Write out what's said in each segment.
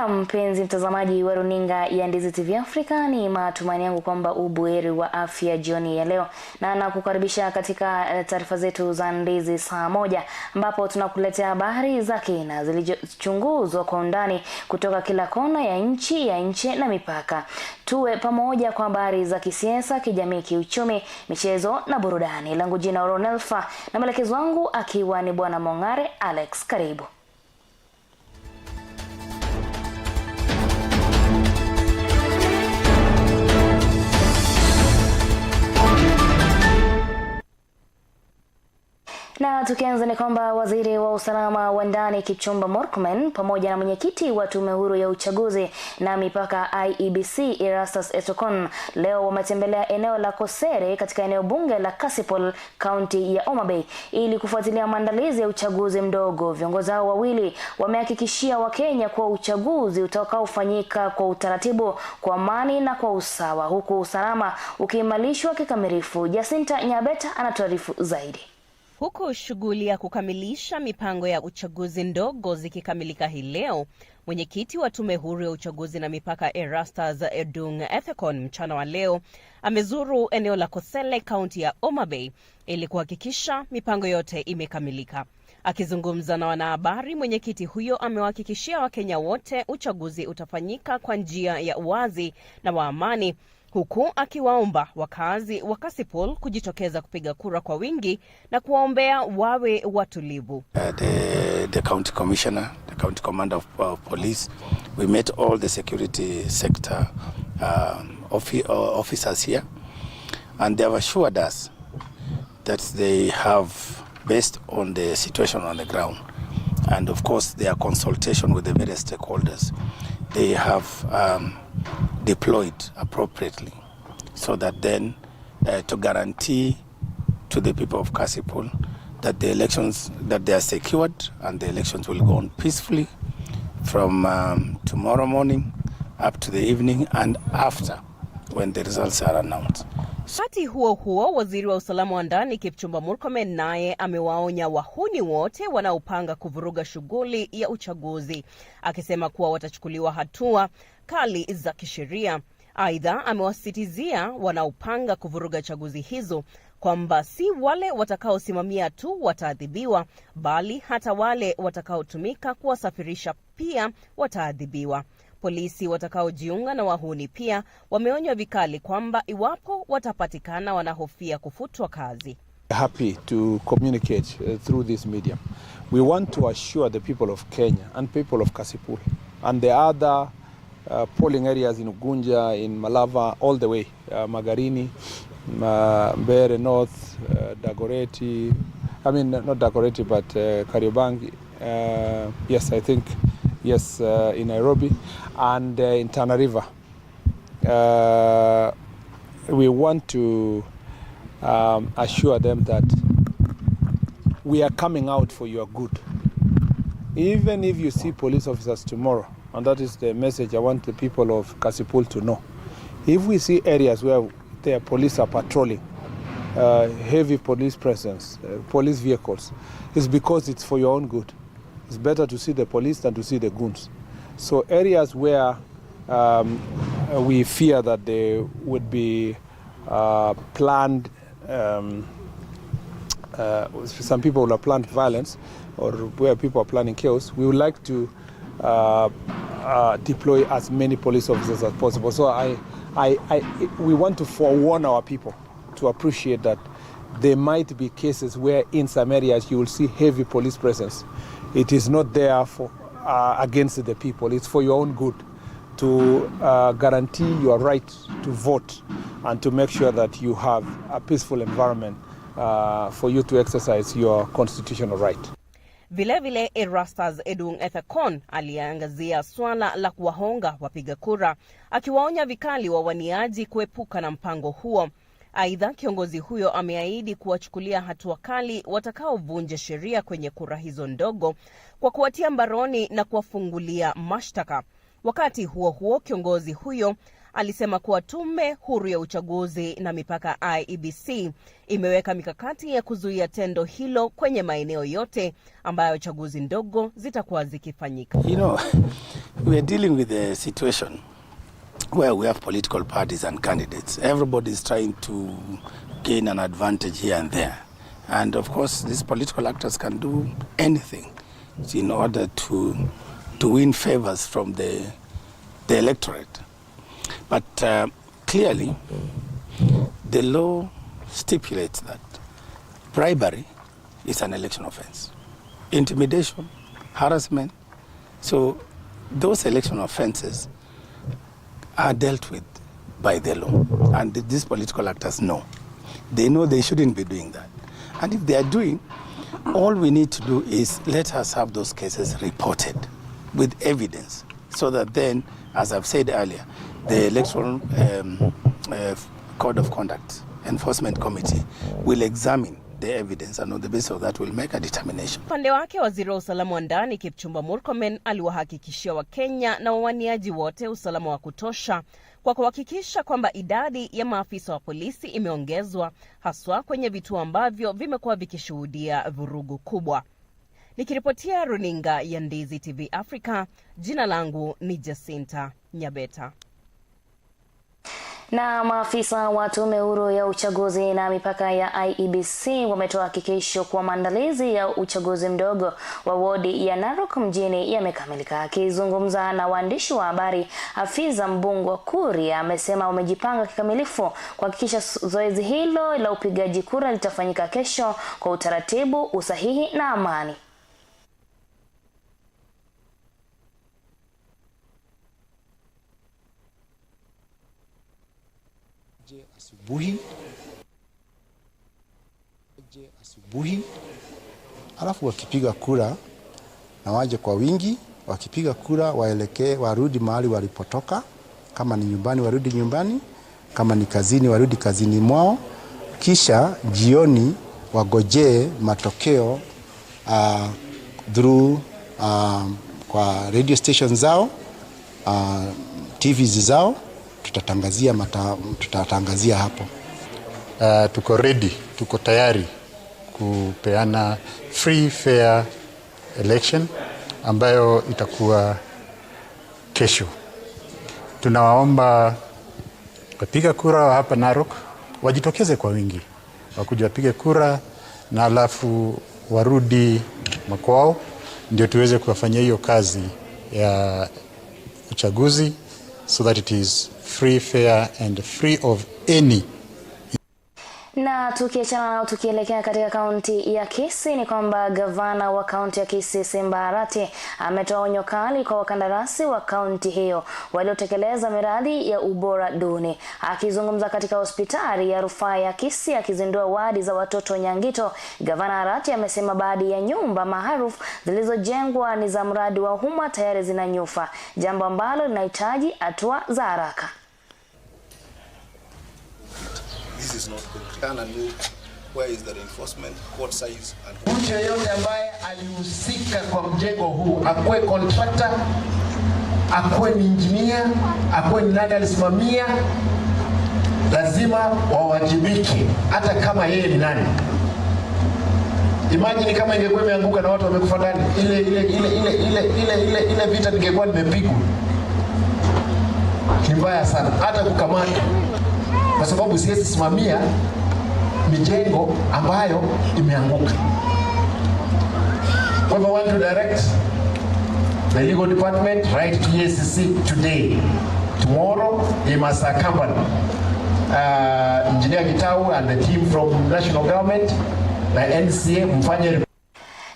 Na mpenzi mtazamaji wa runinga ya Ndizi TV Africa, ni matumaini yangu kwamba ubuheri wa afya jioni ya leo, na nakukaribisha katika taarifa zetu za Ndizi saa moja, ambapo tunakuletea habari za kina zilizochunguzwa kwa undani kutoka kila kona ya nchi ya nchi na mipaka. Tuwe pamoja kwa habari za kisiasa, kijamii, kiuchumi, michezo na burudani. Langu jina Ronelfa na mwelekezi wangu akiwa ni Bwana Mong'are Alex. Karibu. Na tukianza ni kwamba waziri wa usalama wa ndani Kipchumba Murkomen pamoja na mwenyekiti wa tume huru ya uchaguzi na mipaka IEBC Erastus Ethekon leo wametembelea eneo la Kosere katika eneo bunge la Kasipul, kaunti ya Homa Bay ili kufuatilia maandalizi ya uchaguzi mdogo. Viongozi hao wawili wamehakikishia Wakenya kuwa uchaguzi utakaofanyika kwa utaratibu, kwa amani na kwa usawa, huku usalama ukiimarishwa kikamilifu. Jacinta Nyabeta anatuarifu zaidi. Huku shughuli ya kukamilisha mipango ya uchaguzi ndogo zikikamilika hii leo, mwenyekiti wa tume huru ya uchaguzi na mipaka Erastus Edung Ethekon mchana wa leo amezuru eneo la Kosele, kaunti ya Homa Bay ili kuhakikisha mipango yote imekamilika. Akizungumza na wanahabari, mwenyekiti huyo amewahakikishia Wakenya wote uchaguzi utafanyika kwa njia ya uwazi na wa amani, huku akiwaomba wakazi wa Kasipul kujitokeza kupiga kura kwa wingi na kuwaombea wawe watulivu. The county commissioner, the county commander of police, we met all the security sector officers here, and they have assured us that they have, based on the situation on the ground, and of course their consultation with the various stakeholders, they have deployed appropriately so that then to guarantee to the people of Kasipul that the elections, that they are secured and the elections will go on peacefully from tomorrow morning up to the evening and after when the results are announced. Wakati huo huo, waziri wa usalama wa ndani Kipchumba Murkomen naye amewaonya wahuni wote wanaopanga kuvuruga shughuli ya uchaguzi, akisema kuwa watachukuliwa hatua kali za kisheria. Aidha, amewasisitizia wanaopanga kuvuruga chaguzi hizo kwamba si wale watakaosimamia tu wataadhibiwa, bali hata wale watakaotumika kuwasafirisha pia wataadhibiwa. Polisi watakaojiunga na wahuni pia wameonywa vikali kwamba iwapo watapatikana wanahofia kufutwa kazi. Happy to communicate through this medium. We want to assure the people of Kenya and people of Kasipul and the other polling areas in Ugunja, in Malava, all the way, Magarini, Mbeere North, Dagoretti, I mean not Dagoretti but Kariobangi, yes, I think, yes, in Nairobi and in Tana River. We want to assure them that we are coming out for your good. Even if you see police officers tomorrow, and that is the message I want the people of Kasipul to know, if we see areas where the police are patrolling, heavy police presence, police vehicles, it's because it's for your own good. It's better to see the police than to see the goons. So areas where we fear that there would be planned, some people will have planned violence, or where people are planning chaos, we would like to deploy as many police officers as possible. So we want to forewarn our people to appreciate that there might be cases where in some areas you will see heavy police presence. It is not there for against the people, it's for your own good, to guarantee your right to vote and to make sure that you have a peaceful environment for you to exercise your constitutional right. Vilevile, Erastus Edung Ethekon aliangazia swala la kuwahonga wapiga kura, akiwaonya vikali wawaniaji kuepuka na mpango huo. Aidha, kiongozi huyo ameahidi kuwachukulia hatua kali watakaovunja sheria kwenye kura hizo ndogo kwa kuwatia mbaroni na kuwafungulia mashtaka. Wakati huo huo, kiongozi huyo Alisema kuwa Tume Huru ya Uchaguzi na Mipaka IEBC imeweka mikakati ya kuzuia tendo hilo kwenye maeneo yote ambayo chaguzi ndogo zitakuwa zikifanyika. We are dealing with a situation where we have political parties and candidates. Everybody is trying to gain an advantage here and there. And of course, these political actors can do anything in order to win favors from the electorate. But clearly, the law stipulates that bribery is an election offense. Intimidation, harassment. So those election offenses are dealt with by the law. And these political actors know. They know they shouldn't be doing that. And if they are doing, all we need to do is let us have those cases reported with evidence so that then, as I've said earlier, the Electoral Code of Conduct Enforcement Committee will examine the evidence and on the basis of that will make a determination. Upande wake, waziri wa usalama wa ndani Kipchumba Murkomen aliwahakikishia Wakenya na wawaniaji wote usalama wa kutosha kwa kuhakikisha kwamba idadi ya maafisa wa polisi imeongezwa haswa kwenye vituo ambavyo vimekuwa vikishuhudia vurugu kubwa. Nikiripotia runinga ya Ndizi TV Africa, jina langu ni Jacinta Nyabeta. Na maafisa wa Tume Huru ya Uchaguzi na Mipaka ya IEBC wametoa hakikisho kuwa maandalizi ya uchaguzi mdogo wa wodi ya Narok mjini yamekamilika. Akizungumza na waandishi wa habari, Afisa Mbungwa Kuria amesema wamejipanga kikamilifu kuhakikisha zoezi hilo la upigaji kura litafanyika kesho kwa utaratibu, usahihi na amani. Asubuhi, alafu wakipiga kura na waje kwa wingi. Wakipiga kura waelekee, warudi mahali walipotoka. Kama ni nyumbani warudi nyumbani, kama ni kazini warudi kazini mwao, kisha jioni wagojee matokeo through kwa radio station zao, TVs zao, tutatangazia hapo. Tuko ready, tuko tayari kupeana free fair election ambayo itakuwa kesho. Tunawaomba wapiga kura wa hapa Narok wajitokeze kwa wingi, wakuja wapige kura na alafu warudi makwao, ndio tuweze kuwafanyia hiyo kazi ya uchaguzi so that it is free, fair and free of any. Na tukiachana nao tukielekea katika kaunti ya Kisii ni kwamba gavana wa kaunti ya Kisii Simba Arati ametoa onyo kali kwa wakandarasi wa kaunti hiyo waliotekeleza miradi ya ubora duni. Akizungumza katika hospitali ya rufaa ya Kisii akizindua wadi za watoto Nyangito, gavana Arati amesema baadhi ya nyumba maarufu zilizojengwa ni za mradi wa umma tayari zina nyufa, jambo ambalo linahitaji hatua za haraka. This is not concrete. Where is the reinforcement, what size and mtu yeyote ambaye alihusika kwa mjengo huu, akuwe contractor, akuwe ni engineer, akuwe ni nani alisimamia, lazima wawajibike, hata kama yeye ni nani. Imagine kama ingekuwa imeanguka na watu wamekufa ndani, ile ile ile ile ile ile ile ile vita ningekuwa nimepigwa. Ni mbaya sana, hata kukamata, kwa sababu siwezi simamia mijengo ambayo imeanguka. Kwa hivyo I want to direct the legal department right to EACC today. Tomorrow they must accompany Engineer Gitau and the team from national government na NCA mfanye.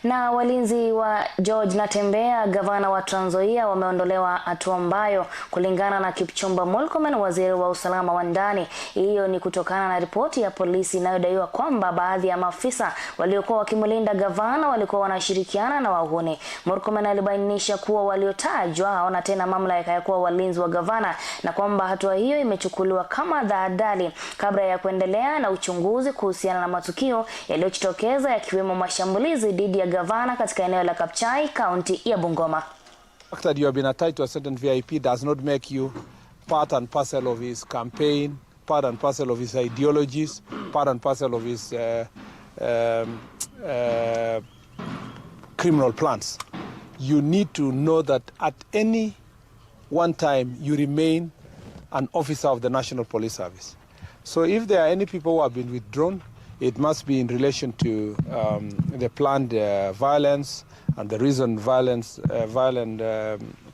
Na walinzi wa George Natembeya, gavana wa Trans Nzoia, wameondolewa hatua ambayo kulingana na Kipchumba Murkomen, waziri wa usalama wa ndani, hiyo ni kutokana na ripoti ya polisi inayodaiwa kwamba baadhi ya maafisa waliokuwa wakimlinda gavana walikuwa wanashirikiana na wahuni. Murkomen alibainisha kuwa waliotajwa hawana tena mamlaka ya kuwa walinzi wa gavana na kwamba hatua hiyo imechukuliwa kama tahadhari kabla ya kuendelea na uchunguzi kuhusiana na matukio yaliyojitokeza yakiwemo mashambulizi dhidi ya gavana katika eneo la Kapchai, kaunti ya Bungoma. The fact that you have been attached to a certain VIP does not make you part and parcel of his campaign, part and parcel of his ideologies, part and parcel of his criminal plans. You need to know that at any one time you remain an officer of the National Police Service. So if there are any people who have been withdrawn, it must be in relation to the planned violence and the recent violence, violent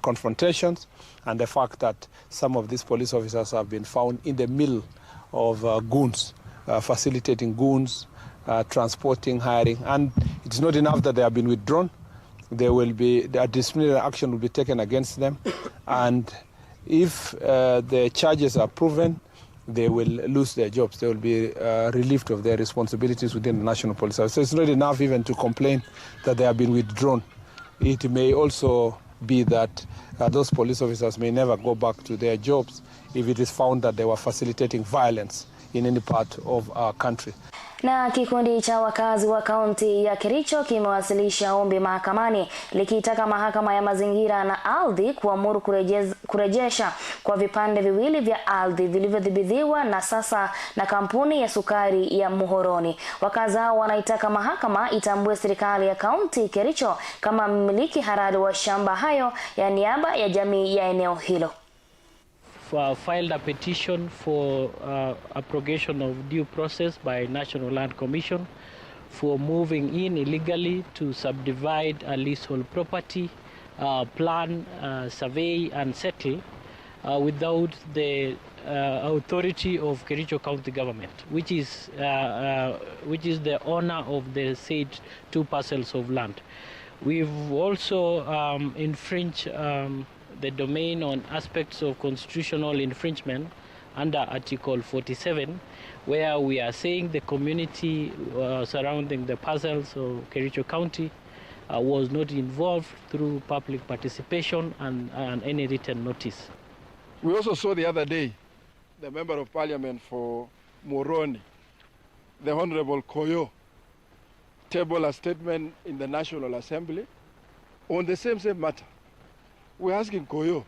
confrontations, and the fact that some of these police officers have been found in the middle of goons, facilitating goons, transporting, hiring. And it's not enough that they have been withdrawn. There will be a disciplinary action will be taken against them, and if the charges are proven, they will lose their jobs. They will be relieved of their responsibilities within the National Police Service. So it's not enough even to complain that they have been withdrawn. It may also be that those police officers may never go back to their jobs if it is found that they were facilitating violence in any part of our country. Na kikundi cha wakazi wa kaunti ya Kericho kimewasilisha ombi mahakamani likiitaka mahakama ya mazingira na ardhi kuamuru kurejesha kwa vipande viwili vya ardhi vilivyodhibitiwa na sasa na kampuni ya sukari ya Muhoroni. Wakazi hao wanaitaka mahakama itambue serikali ya kaunti Kericho kama mmiliki halali wa shamba hayo ya niaba ya jamii ya eneo hilo. Filed a petition for abrogation of due process by National Land Commission for moving in illegally to subdivide a leasehold property, plan, survey and settle without the authority of Kericho County Government, which is the owner of the said two parcels of land. We've also infringed the domain on aspects of constitutional infringement under Article 47, where we are saying the community surrounding the parcels of Kericho County was not involved through public participation and any written notice. We also saw the other day the Member of Parliament for Moroni, the Honorable Koyo, table a statement in the National Assembly on the same matter. We're asking Koyo,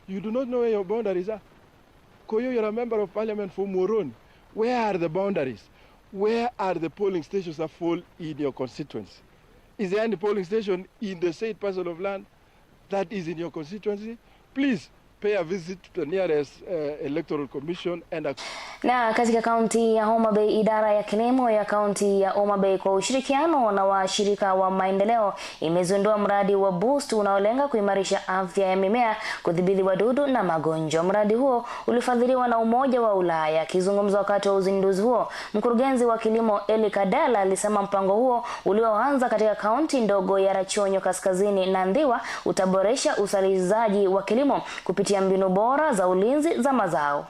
you do not know where your boundaries are. Koyo, you're a member of parliament for Moroni. Where are the boundaries? Where are the polling stations that fall in your constituency? Is there any polling station in the said parcel of land that is in your constituency? Please pay a visit to the nearest electoral commission and a... Na katika kaunti ya Homa Bay, idara ya kilimo ya kaunti ya Homa Bay kwa ushirikiano na washirika wa maendeleo imezindua mradi wa Boost unaolenga kuimarisha afya ya mimea, kudhibiti wadudu na magonjwa. Mradi huo ulifadhiliwa na Umoja wa Ulaya. Akizungumza wakati wa uzinduzi huo, mkurugenzi wa kilimo Eli Kadala alisema mpango huo ulioanza katika kaunti ndogo ya Rachonyo Kaskazini na Ndhiwa utaboresha uzalishaji wa kilimo kupitia mbinu bora za ulinzi za mazao.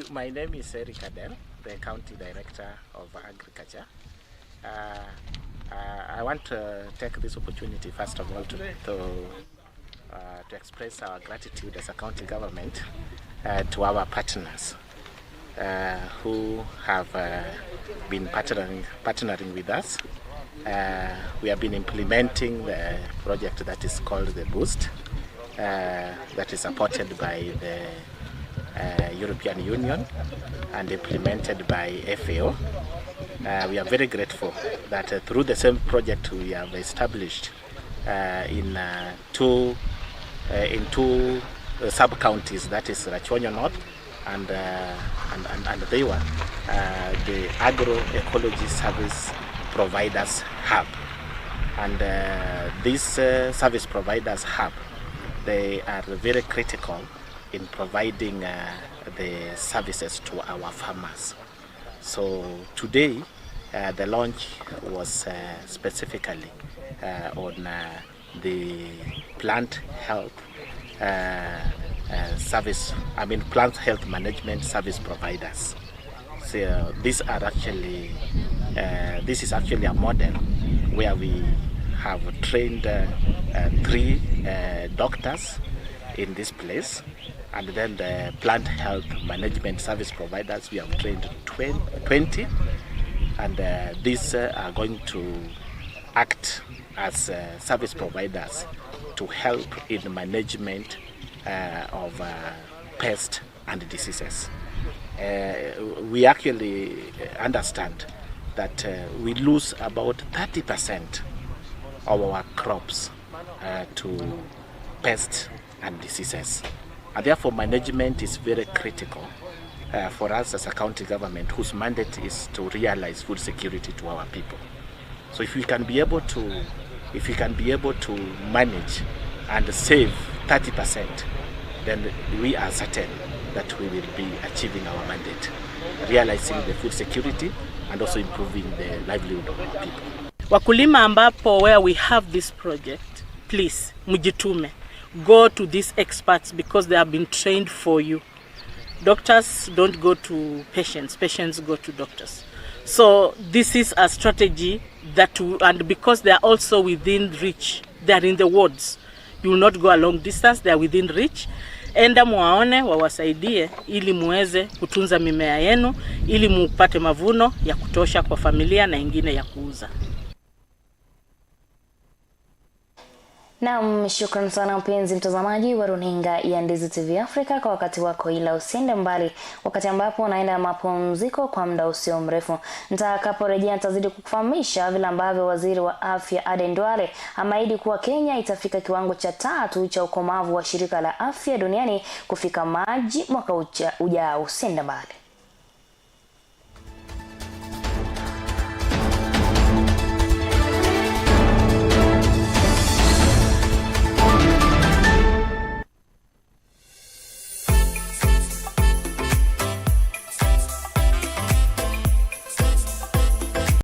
My name is Eric Adel, the County Director of Agriculture. I want to take this opportunity, first of all, to express our gratitude as a county government to our partners who have been partnering with us. We have been implementing the project that is called the Boost, that is supported by the European Union and implemented by FAO. We are very grateful that through the same project we have established in two sub-counties, that is Rachonyo North and Ndhiwa, the Agroecology Service Providers Hub. And this Service Providers Hub, they are very critical in providing the services to our farmers. So today, the launch was specifically on the plant health service, I mean plant health management service providers. So these are actually, this is actually a model where we have trained 3 doctors in this place. And then the plant health management service providers, we have trained 20, and these are going to act as service providers to help in management of pests and diseases. We actually understand that we lose about 30% of our crops to pests and diseases. And therefore, management is very critical for us as a county government whose mandate is to realize food security to our people. So if we can be able to manage and save 30%, then we are certain that we will be achieving our mandate, realizing the food security and also improving the livelihood of our people. Wakulima ambapo where we have this project, please mjitume. Go to these experts because they have been trained for you. Doctors don't go to patients, patients go to doctors. So this is a strategy that, and because they are also within reach, they are in the wards. You will not go a long distance, they are within reach. Enda muwaone wawasaidie ili muweze kutunza mimea yenu ili mupate mavuno ya kutosha kwa familia na ingine ya kuuza. Naam, shukran sana mpenzi mtazamaji wa runinga ya Ndizi TV Africa kwa wakati wako, ila usiende mbali wakati ambapo unaenda mapumziko kwa muda usio mrefu. Nitakaporejea nitazidi kukufahamisha vile ambavyo waziri wa afya Aden Duale ameahidi kuwa Kenya itafika kiwango cha 3 cha ukomavu wa shirika la afya duniani kufika Machi mwaka ujao. Usiende mbali.